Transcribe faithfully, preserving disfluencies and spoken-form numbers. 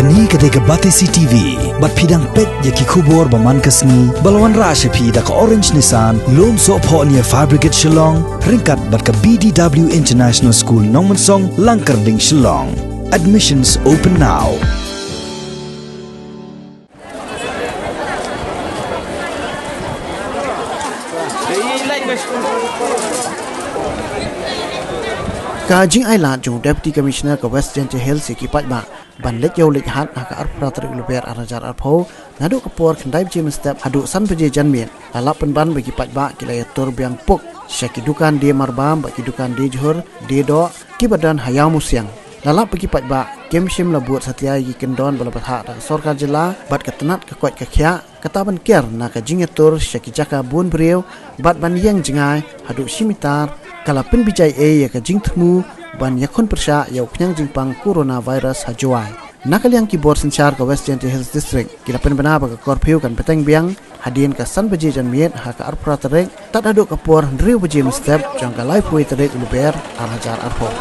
Kane ka dei ka Batesi T V, bad phi dang peit ïa ki khubor ba man ka sngi, ba la wanrah sha phi da ka Orange Nissan, Lumsohphoh near Fire Brigade Shillong, ryngkat bad ka B D W International School Nongmensong, Langkyrding, Shillong. Admissions open now. Ka jingailad jong u Deputy Commissioner ka West Jaintia Hills ïa ki paidbah ban leit ïew leit hat ha ka arphew phra tarik u Lber ar hajar arphew, naduh ka por khyndai baje mynstep haduh san baje janmiet, la lap pynban ba ki paidbah ki la ïatur biang puk sha ki dukan die marbam bad ki dukan die jhur, die doh, kiba don ha Ïawmusiang. La lap ba ki paidbah kim shym la bud satia ïa ki kyndon ba la bthah da ka sorkar jylla bad ka tnat ka koit ka khiah, kata ban ker na ka jingïatur sha ki jaka bun briew bad ban ïeng jngai haduh shi mitar, ka la pynbijai ei ïa ka jingthmu ban ïakhun pyrshah ïa u khñiang jingpang coronavirus ha Jowai. Na ka liang ki bor synshar ka West Jaintia Hills District ki la pynbna ba ka curfew kan bteng biang hadien ka san baje janmiet ha ka arphew phra tarik, tad haduh ka por hynriew baje mynstep jong ka laiphew wei tarik u Lber ar hajar arphew.